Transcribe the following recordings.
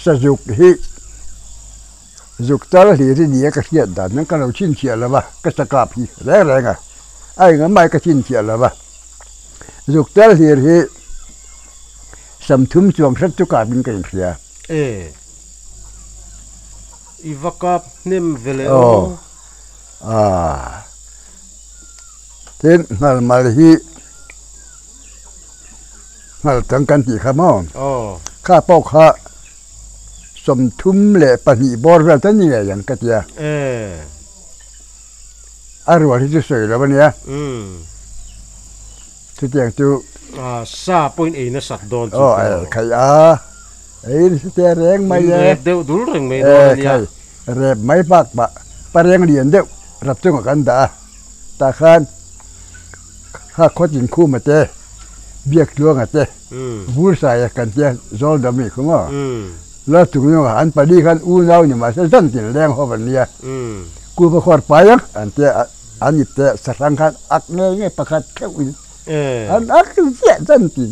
Sazuk hi zuk tal hlir i nia ka hriat dan nan ka lo chhinchhiah lo va, ka sakap hi reng reng a, a engah ka chhinchhiah lo va. Zuk tal hlir hi samthum chuang hret chu kapin ka inhria. E, i va kap hnem ve le aw. Aw, tin nghalmal hi Nghal tang kan tih kha maw? Kha pawh kha 32 bawr vel te ni ngei ang ka tia. A rual hi chu sawi lo a nia. Chutiang chu. Sa pawhin ei nasat dawn chu. Aw khaih a, ei nasa te reng mai e. Rep deuh dul reng mai dawn a nia. Rep mai bak pah pareng lian deuh rap chungah kan dah a, tah khan. Kha khawtin khuma te, biak tluanga te, vur saia kan tia zawl dam i khum aw. Lal chung nunga an pali khan unau ni mahse zan tin leng ho an nia. Kuva khuar pai ang an tia an ip te sahrang khan ak ngei ngei pakhat theuh in an ak ziah zan tin.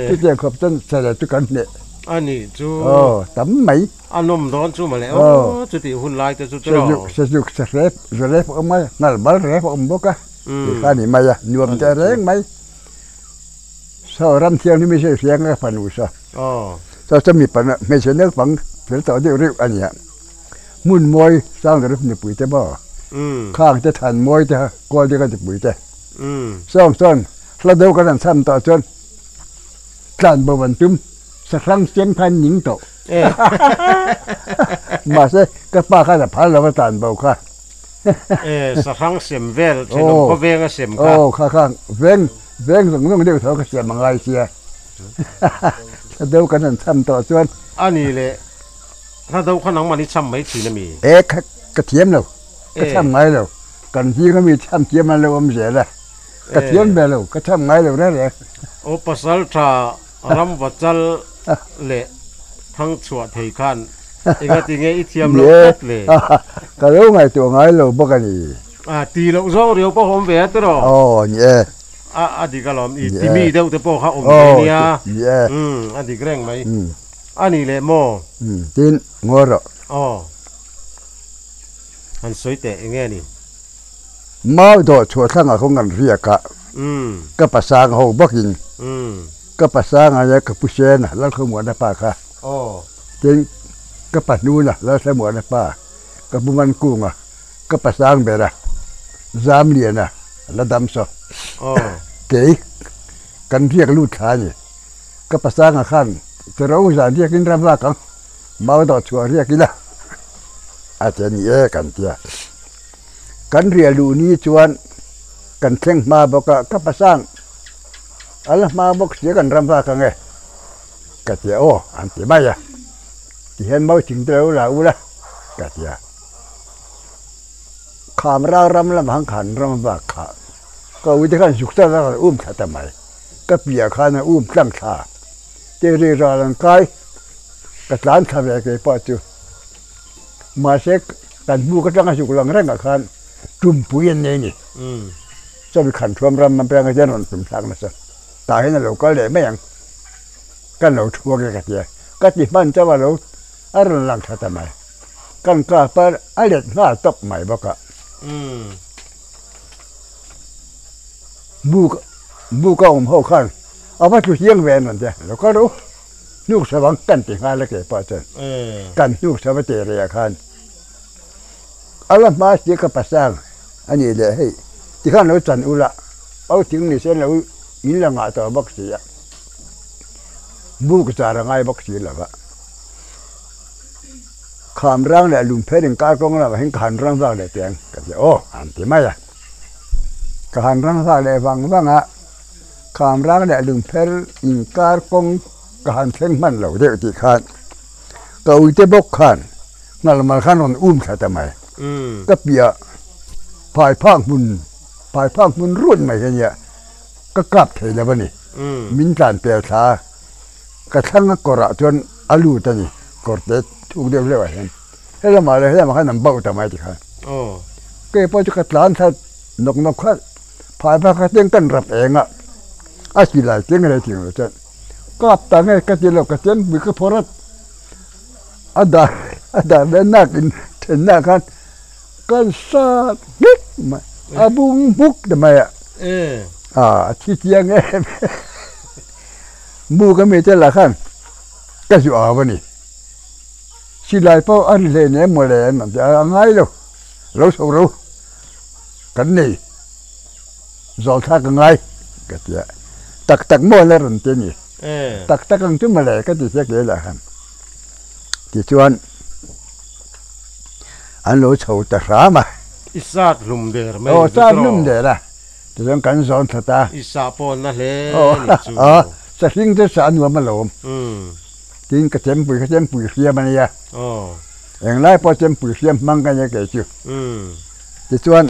Chutiang khawp chuan sele chu kan hneh. A nih chu. Aw tam mai. A nawm dawn chu mawle aw chutih hun lai te chu tiraw. Sazuk sahrep zarep a awm a, ngalmal rep a awm bawk a. Ti kha a ni mai a, nuam teh reng mai. Saw ram thianghlim hi hriat hriang ka fanu sa. Saw chu mipa hmeichhe naupang fel tawh deuh reuh a nia. Hmun mawi sang ber nupui te maw? Khang te than mawi te kawl te ka nupui te. Sawng chuan hla deuh kan han cham tawh chuan tlan bo an tum sahrang cheng khan ning tawh. Mahse ka pa khan a phal lo va tlan bo kha. E, sahrang sem vel, thenawm khaw venga sem kha. Aw, kha kha veng, veng zawng zawng deuh tho ka siam a ngai sia. Hla deuh kan han cham tawh chuan. A ni le, hla deuh kha nangmah ni cham mai thin a mi? E, kha ka thiam lo, ka cham ngai lo. Kan zinga mi cham thiam an lo awm zel a, ka thiam ve lo, ka cham ngai lo reng reng. Aw, pasal tha Ramvachal leh Thangchhuah thei khan engati nge i thiam loh tlat le? Ka lo ngaihtuah ngai lo bawk a ni. A ti loh zawng riau pawh awm ve a tiraw? Aw ni e. A dik alawm, i timi deuh te pawh kha awm ve nia. Ni e. A dik reng mai. A ni leh maw? Tin, ngawi rawh. Aw. Han sawi teh enge ni? Mau dawh chhuah thlangah kawng kan riak a, ka pasang ho bawkin ka pasang aia ka pu Sena Lalkhawmuana pa kha tin ka pahnuna Lalthlamuana pa ka pu Mankunga ka pasang bera Zamliana la dam saw kei kan riak lut thla a ni. Ka pasanga khan chero zan riakin ram lak ang mau dawh chhuah riak ila a ti a ni e kan tia. Kan riah luh ni chuan kan thleng hma bawk a, ka pasang a la hma bawk sia kan ram vak ang e ka ti a, aw an ti mai a, tihian mau thing te lo la ula ka ti a, kham rang ram lamah khan khan ram vak kha ka ui te khan zuk chak a um thla ta mai, ka piah khan a um tlang thla te ri ral an kai ka tlan thla ve keipawh chu. Mahse, kan hmu ka tanga zuk lang rengah khan tumpui an nei ni. Chumi khan thuam ram an peng a hian rawn tum thlak nasa. Tah hian a lo kal leh mai ang. Kan lo thuak e ka tia. Ka ti hman chauh a lo a rawn lang tha ta mai. Kan kap a a let nghal tawp mai bawk a. Buk buk a awm ho khan a va tlu chiang ve an rawn tia. Lo kal rawh u. Hnuk savang kan ti nghal a ke pawh chuan kan hnuk sava teh reh ah khan a la hma si ka pasang a nih leh hei tikhan lo chan ula au thing ni se lo in la ngah tawh bawk si a buk zar a ngai bawk si lo va kham rang leh lungpher in kar kawng lamah hian ka han rang vak leh teh ang ka ti aw han ti mai a ka han rang vak leh vang vang a. Khamrang leh lungpher inkar kawng ka han thleng hman lo deuh tih khan ka uite bawk khan ngalmal khan rawn um thla ta mai. Ka piah phai phak hmun phai phak hmun rut mai hi a nia ka kap thei lo a ni. Min tlan pel thla a, ka thlang a kawrah chuan a lut a ni kawr te thuk deuh hleuh ah hian helamah leh helamah khan an bauh ta mai tikhan keipawh chu ka tlan thla nawk nawk kha. Phai bak a teng kan rap eng a, a silai keng rei thing lo chuan kap ta nge ka ti lo ka chempui ka phawrh a, a dar a dar leh nak in then nak khan kan sat nghek mai a bung hmuk ta mai a, a thi chiang em mu ka mi te lah khan ka zu au a ni, silai pawh a ri hle nen mawle an rawn ti a, a ngai lo, lo chho ro. Kan nei zawl thlak a ngai ka ti a, tak tak maw la rawn ti a ni. Tak tak ang chu mawle ka ti chiak leh lah han. Tichuan an lo chho ta hram a. I sat hlum der mai Aw sat hlum der a, tichuan kan zawn thla ta. I sah pawh na hle ni chu. Aw sahring chu sah nuam alawm. Tin ka chempui ka chempui hriam a nia. Englai pawh chempui hriam hmang ka nia kei chu. Tichuan.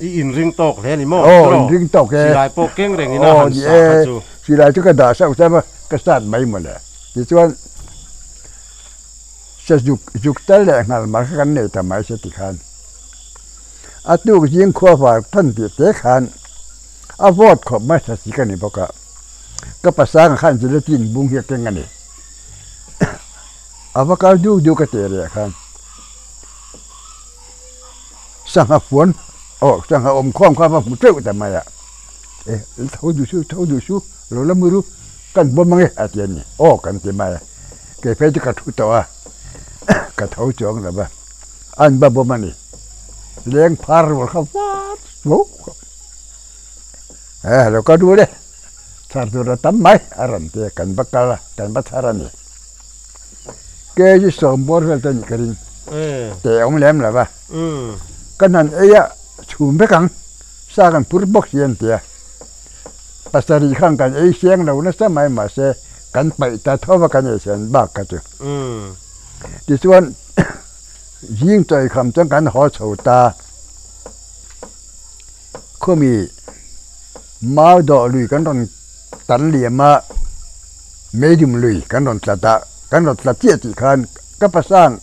I inring tawk hle ni maw? Aw, inring tawk e. Silai pawh keng reng ina han sah kha chu. Silai chu ka dah sauh sauh a, ka start mai mawle. Tichuan sa zuk zuk tal leh nghal mar kha kan nei ta mai se tikhan. A tuk zing khua var than tih te khan a vawt khawp mai sa si ka ni bawk a. Ka pasanga khan gelatin bung hi a keng a ni. A va kal duk duk a teh leh khan sangha fuan aw sangha awm khawm kha a va hmu teuh ta mai a, e tho duh su tho duh su lo la muru kan bawm ange a ti a ni aw kan ti mai a kei phei chu ka thu tawh a ka tho chuang lo va an va bawm a ni leng phar rual kha vat vo e lo ka duh le chhar tur a tam mai a rawn ti a kan va kal a kan va chhar a ni. Kg sawm bawr vel te nih ka ring. Teh awm lem lo va. Kan han ei a chhum vek ang. Sa kan phur bawk si an ti a. Pasarih khan kan ei siang lo nasa mai mahse kan paih ta tho va kan ei sian bak kha chu. Tichuan zing chawi kham chuan kan haw chho ta. Khumi mau dawh lui kan rawn tan liam a, meidum lui kan rawn tlat a, kan rawn tlat chiah tih khan ka pasang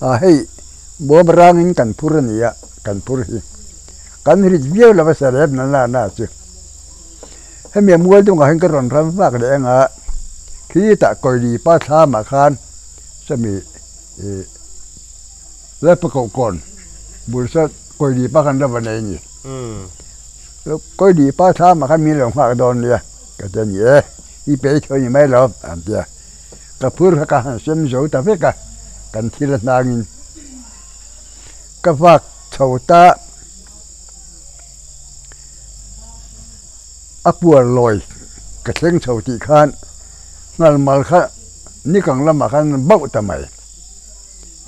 ah hei bawm rangin kan phur a ni a, kan phur hi kan rit viau lo a sarep na na na chu. Hemi a mual dungah hian ka rawn ram vak leh ang a, khitah Kawili pa thlamah khan sawmi ih Lalpa Kohkawn bul sawn Kawili pa khan la va nei a ni. Kawili pa thlamah khan min lo nghak dawn nia ka ti a ni e, i pe tho ni mai lo an ti a. Ka phur kha ka han sem zo ta vek a, kan thil a hnangin ka vak chho ta a puar lawi ka thleng chho tih khan nghalmal kha nikang lamah khan bauh ta mai.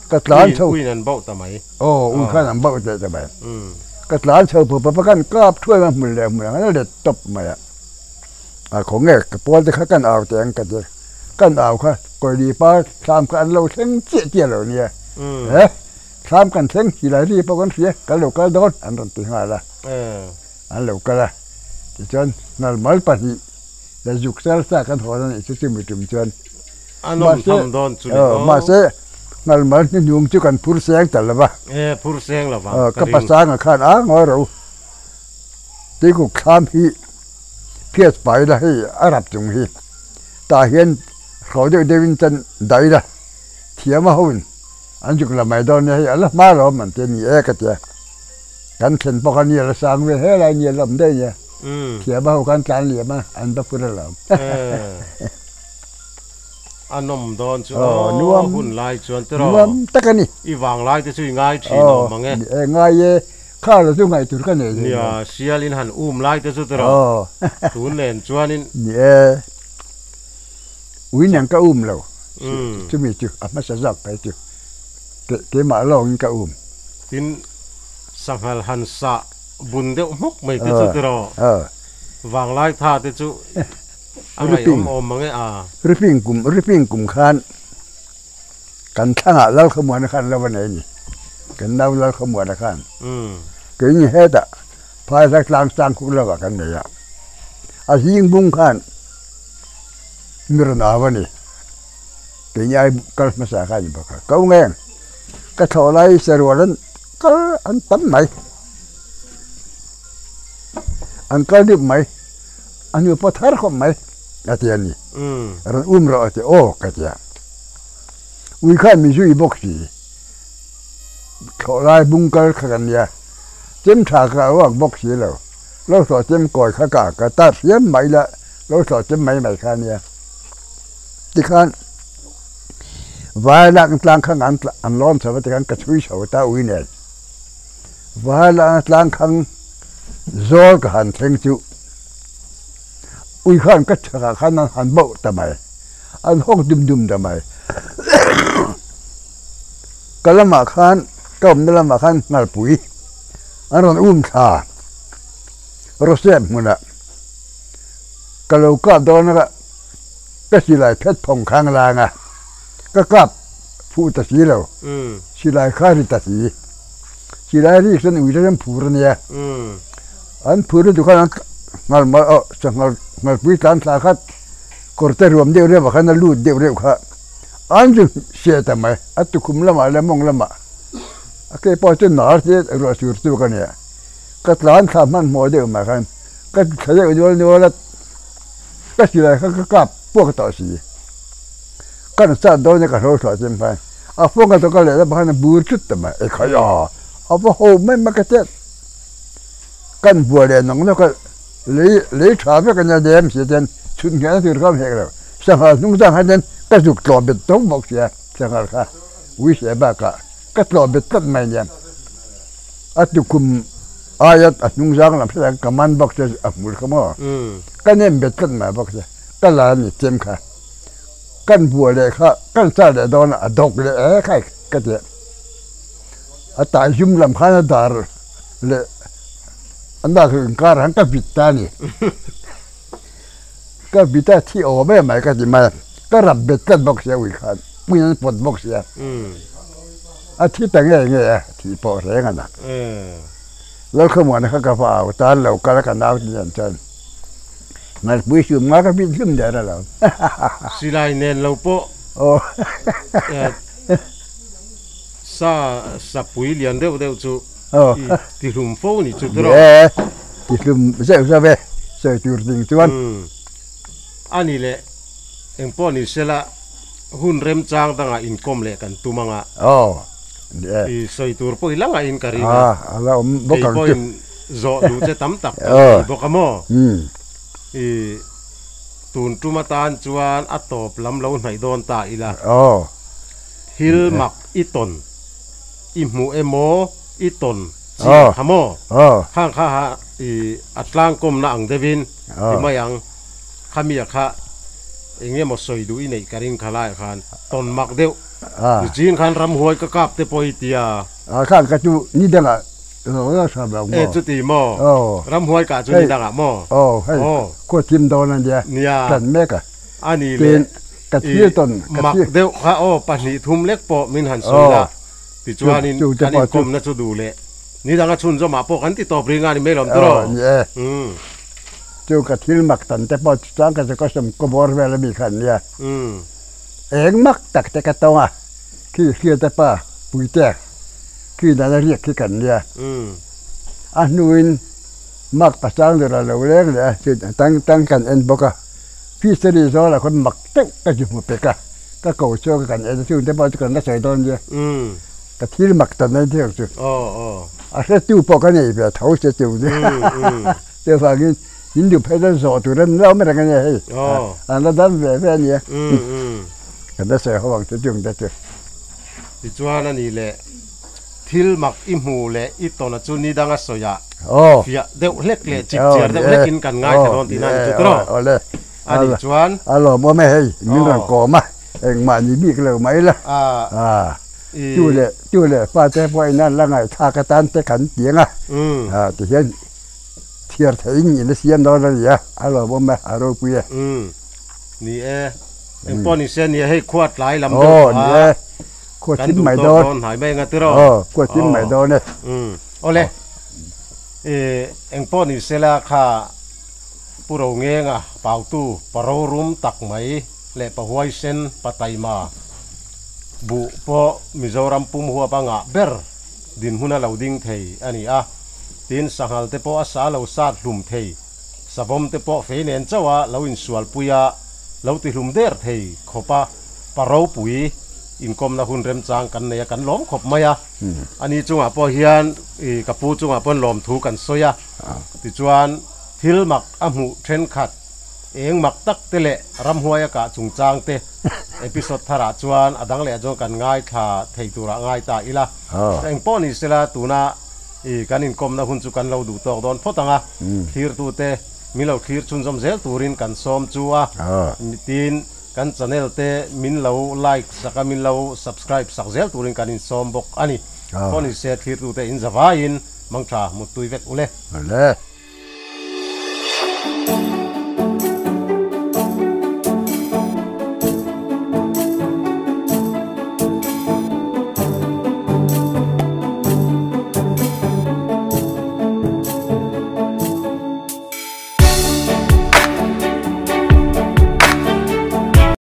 Ka tlan chho. Uiin an bauh ta mai. Aw, ui khan an bauh teh ta mai. Ka tlan chho pawh pawh kan kap thuai a hmun leh hmun ang a let tawp mai a. A khaw nge ka pawl te kha kan au teh ang ka ti. Kan au kha Kawili pa thlam kha an lo thleng chiah chiah lo nia. He thlam kan thleng silai ri pawh kan hria kan lo kal dawn an rawn ti nghal a. An lo kal a. Tichuan nalmal pahnih la zuk sar sa kan hawn a nih chu chumi tum chuan. A nawm tham dawn chu ni aw. Mahse, ngalmal hnuhnung chu kan phur seng ta lo va. E, phur seng lo vang, ka ring. Ka pasanga khan a ngawi ro. Tuikuk thlam hi phiat pai la hei a rap chung hi. Tah hian hraw deuh deuhin chan dai la thiam a hoin an zuk la mai dawn nia hei a la hma lo awm an ti a ni e ka ti a. Kan thlen bawk a nia la sang vel helai nia la awm daih nia. Thiam a ho khan tlan liam a an va phur alawm. A nawm dawn chu aw hun lai chuan tiraw. Nuam tak a ni. I vang lai te chu i ngai thin awm ang e. E ngai e, kha lo chu ngaih tur ka nei thei lo. Nia, sial in han um lai te chu tiraw. Tun nen chuanin. Ni e, ui nang ka um lo. Chumi chu a hmasa zawk phei chu keimah lawngin ka um. Tin, sanghal han sah bun deuh hmuk mai te chu tiraw. Vanglai tha te chu a ngaihawm awm mang e a. Riping kum Riping kum khan kan thlangah Lalkhamuana khan lo va nei a ni. Kan nau Lalkhamuana khan. Keini hetah Phailak tlang sang khuk lovah kan nei a. A zing bung khan mi rawn au a ni. Keini ai kal hmasa kha a ni bawk a. Ko ngeng ka thlawh lai sarual an kal an tam mai. An kal deuh mai, a hnu pawh thar khawp mai, a ti a ni. Rawn um rawh a ti, aw ka ti a. Ui khan min zui bawk si. Thlawh lai bung kal kha kan nia, chem tha kha a uak bawk si lo. Lo thlawh chem kawi kha ka ka tar hriam mai la, lo thlawh chem mai mai kha a nia. Tikhan vai lak tlang khang an an lawn chho va tikhan ka chhui chho ta ui nen. Vai lak tlang khang zawl ka han thleng chu ui khan ka chhakah khan an han bauh ta mai, an hawk dum dum ta mai. Ka lamah khan ka awmna lamah khan nghalpui an rawn um thla Rosem hmunah ka lo kap dawn a ka silai phet phawng khang lang a, ka kap fuh ta si lo, silai kha ri ta si, silai rik chuan ui te an phur a nia, an phur lutuk khan an ngal mal aw sanghal ngalpui tlan thla khat kawr te ruam deuh reuh ah khan a lut deuh reuh kha an zu hriat ta mai, a tukhum lamah leh mawng lamah a ke pawh chu nar te ruah sur chu ka nia, ka tlan thla hmanhmawh deuh mai khan ka thla deuh nual nual a. Ka silai kha ka kap puak tawh si. Ka na chat dawn e ka hlo thluah chem khan a phone ka tawk a lehlam khan a bur thut ta mai. Ekhai a, a va ho mai mai ka chet. Kan buai leh nawk nawk a, lei lei tha vek a nia dem si ten chhun ngheh na tur kha a hek lo. Sanghal hnung zang khan ten ka zuk tlawh bet tawk bawk sia sanghal kha ui hle bakah ka tlawh bet tlat mai nia. A tukhum aia a hnung zang lam hretah ka man bawk che a hmul kha maw ka nem bet tlat mai bawk che ka la a ni chem kha kan buah leh kha kan sar leh dawn a a dawk leh e khai ka ti a a tai zum lam khan a dar leh a nak inkar ah khan ka vit ta a ni ka vit a thi awm em mai ka ti mai a ka rap bet tlat bawk sia ui khan hmun an pawt bawk sia. A thi ta nge nge a, thih pawh reng a na. Lalkhamuana kha ka va au tan lo kal a ka nau te nen chuan Ngalpui sum nga ka vit hlum der a lo. Silai nen lo pawh sa sapui lian deuh deuh chu i tihlum fo ni chu tiraw? Ni e, tihlum zeuh zeuh e, sawi tur ding chuan. A ni leh engpawh ni sela. Hun remchang dangah inkawm leh kan tum anga. Aw, ni e. I sawi tur pawh i la ngahin ka ring a. A la awm bawk ang chu. Kei pawhin zawh duh che tam tak ka la nei bawk a maw? I tun tum atan chuan a tawp lam lo hnaih dawn ta ila. Aw. Thil mak i tawn, i hmuh emaw i tawn chi ang kha maw? Aw. Khang kha ha i a tlangkawmna ang deuhin ti mai ang. Khami a kha eng emaw sawi duh i neih ka ring kha laiah khan tawn mak deuh nichin khan ramhuai ka kap te pawh i ti a. A khan ka chu ni dangah ro tha lo maw? E chuti maw? Ramhuai kah chu ni dangah maw? Aw hei khua thim dawn a nia tan mek a. A ni le ka thil tawn mak deuh kha aw pahnih thum lek pawh min han sawi la tichuanin kan inkawmna chu duh leh ni danga chhunzawmah pawh kan ti tawp ring a ni mai lawm tiraw? Ni e. Chu ka thil mak tan te pawh chuan ka ka sawm ka bawr vel ami kha an nia. Eng mak tak te ka tawng a, khi hria te pa Puite khi dan a riak khi kan nia. A hnuin mak pasang dur a lo leng leh a, chu tang tang kan en bawk a. Fishery zawlah khawn mak deuh ka zu hmu pek a, ka ko chhuak a kan en a, chung te pawh chu kan la sawi dawn nia. Ka thil mak tan a ni thei ang chu. A hretu pawh ka nei ve tho se chu. Chuvangin Hindu phei chuan zawh tur an lo awm reng a nia hei. An la dam ve ve a nia. Kan la sawi ho ang chu chung te chu. Tichuan a ni leh thil mak i hmuh leh i tawn a chu ni danga sawi ah fiah deuh hlek leh chip chiar deuh hlek in kan ngaithla dawn tihna a ni chu tiraw? A nih chuan. A lawmawm e hei min rawn kawm a engmah ni bik lo mai la. Tu leh tu leh pa te pawh in an la ngaihthlak atan te kan ti ang a tihian Thiar theihin in a siam dawn a ni a, a lawmawm e, a ropui e. Umm, ni e. Eng pawh ni se nia hei khua tlai lam deuh tawh a. Ni e, khua thim mai dawn. Kan duh tawk dawn hnai mai anga tiraw? Aw, khua thim mai dawn e. Umm, awle. I eng pawh ni se la kha Pu Rongenga Pautu pa rorum tak mai leh pa huaisen pa taima buh pawh Mizoram pum huap a ngah ber dinhmun a lo ding thei a ni a, tin sanghal te pawh a sa lo sat hlum thei. Savawm te pawh fei nen chauha lo insualpui a, lo tihlum der thei khawp a, pa ropui inkawmna hun remchang kan nei a, kan lawm khawp mai a. Ani chungah pawh hian i ka pu chungah pawn lawmthu kan sawi a, tichuan thil mak a hmuh thenkhat eng mak tak te leh ramhuai a kah chungchang te episode tharah chuan a dang leh chuan kan ngaithla thei turah ngai ta ila. Engpawh ni sela tuna I kan inkawmna hun chu kan lo duh tawk dawn phawt ang a, thlirtute min lo thlir chhunzawm zel turin kan sawm chu a, tin kan channel te min lo like sak a, min lo subscribe sak zel turin kan insawm bawk a ni. Pawh nise thlirtute in zavaiin mangtha muttui vek ule. Awle.